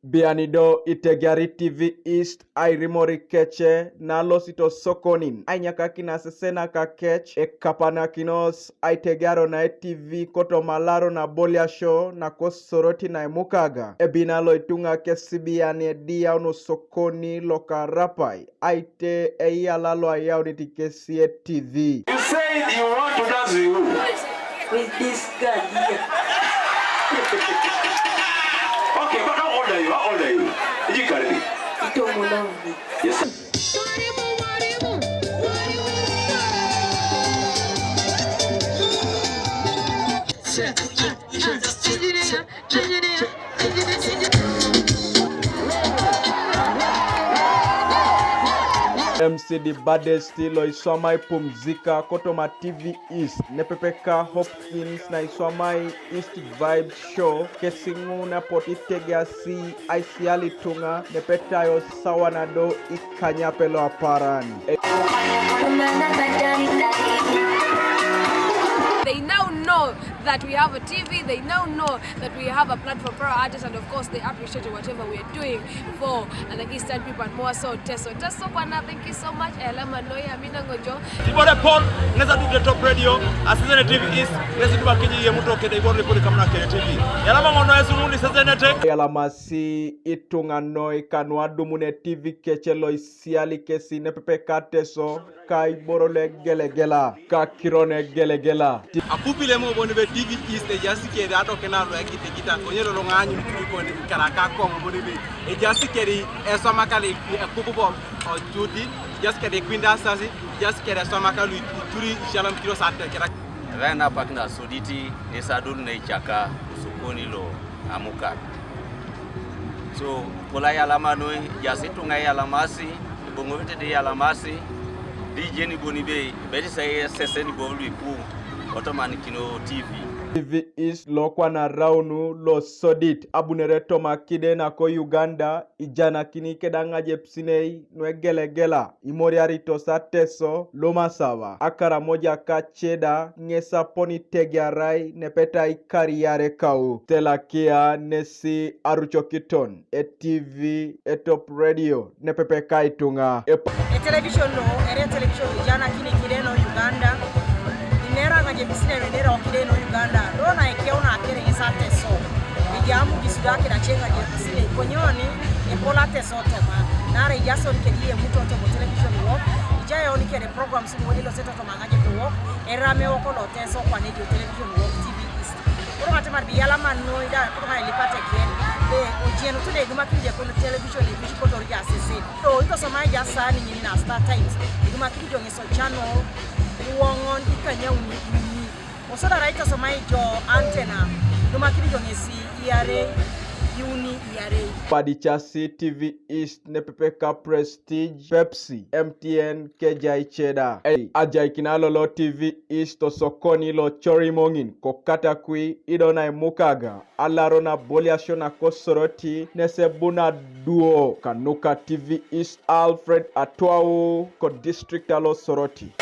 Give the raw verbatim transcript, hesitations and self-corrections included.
Biani do itegeari T V East airimori kece na losito sokonin ainyakakin asesena kakec ekapanakinos aitegearo na TV kotomalaro na boliasho na kosoroti na imukaga ebina lo itunga kesibiani ediyauno sokoni loka Arapai aite eyala lo ayaunit kesi e TV. You said you want to dance with who? With this girl here. Okay, but how old are you? How old are you? Iji karibi. Ito mulongi. Yes. M C D Baddest lo iswamai Pumzika kotoma T V East, nepepeka Hopkins na iswamai East Vibes Show, kesiŋu na poti tegeasi aisial ituŋa, nepetayo sawa nado ikanyape lo aparan. They now know that we have a T V, they now know that we have a platform for our artists, and of course, they appreciate whatever we are doing for the Eastern people and more so Teso. Teso Kwana, thank you so much. Elama Noya, Amina Ngonjo. Ibore Paul, nesa du the top radio, asizene T V East, nesa du bakiji ye muto kede ibore report kamna kede T V. Yalama ngono esu mundi sezene tek. Yalamasi ituŋa noi kanu adumune T V kece lo isiali kesi nepepeka Teso, ka iboro lo egelegela, ka akiro nu egelegela. Akupile mo boni be T V East ejaasi kede adokena lo egitigita, konye lolo ŋaanyun kirikon ikaraka koŋ boni be ejaasi kede eswamaka lo ekukubol ojudi, ejaasi kede ikwindasasi, ejaasi kede eswamaka lu ituri isialam kiros atekera. Erai napak nasodit nes adol neicaka osokoni lo Amukar. So, kolo ayalama noi, ejaas ituŋa iyalamasi, iboŋokete da iyalamasi, di ijeni bon ibe, ibet isai esesen bo luipu, kotomanikino T V. T V East lo kwana raunu lo sodit abunere toma kide nako Uganda, ijanakini keda ŋajepisinei nu egelegela, imoriaritos Ateso, Lumasawa, Akaramoja ka Ceda, ŋes aponi tegearai nepeta ikar iare kau. Telakia nesi arucokiton, e T V, e Top Radio, nepepeka ituŋa. Ep- Etelevision lo, ere etelevision lo ijanakini kide no Uganda, inera ŋajepisinei inera okide no Uganda, do na ekeu na kere ŋes Ateso. Ija amuji suda keda ce ŋajepisinei, konyoni, epol Ateso toma, naarai ijason kedi emuto toma television wok, ija eoni kede programs nu iloseto toma ŋajep wok, erame wok lo Teso kwana edio television wok T V East. Koro ŋatemar biyalama noi da, koro ŋa elipate ken, be ojenutu da idumakini je kon television ebici kotor ja sesen. So, itosomai ja sani ŋini na Star Times, idumakini jo ŋes o channel, iwoŋon ikanyauni iuni. Osodara itosomai jo antenna, idumakini jo ŋesi iarei, iuni iarei. Padicasi T V East nepepeka Prestige, Pepsi, M T N, kejai Ceda. Ei, ajaikina lolo T V East osokoni lo Corimoŋin, ko Katakwi, ido na imukaga, alaro na boliasio na kosoroti, nesebuna duo, kanuka T V East Alfred Atwau, ko district alo Soroti.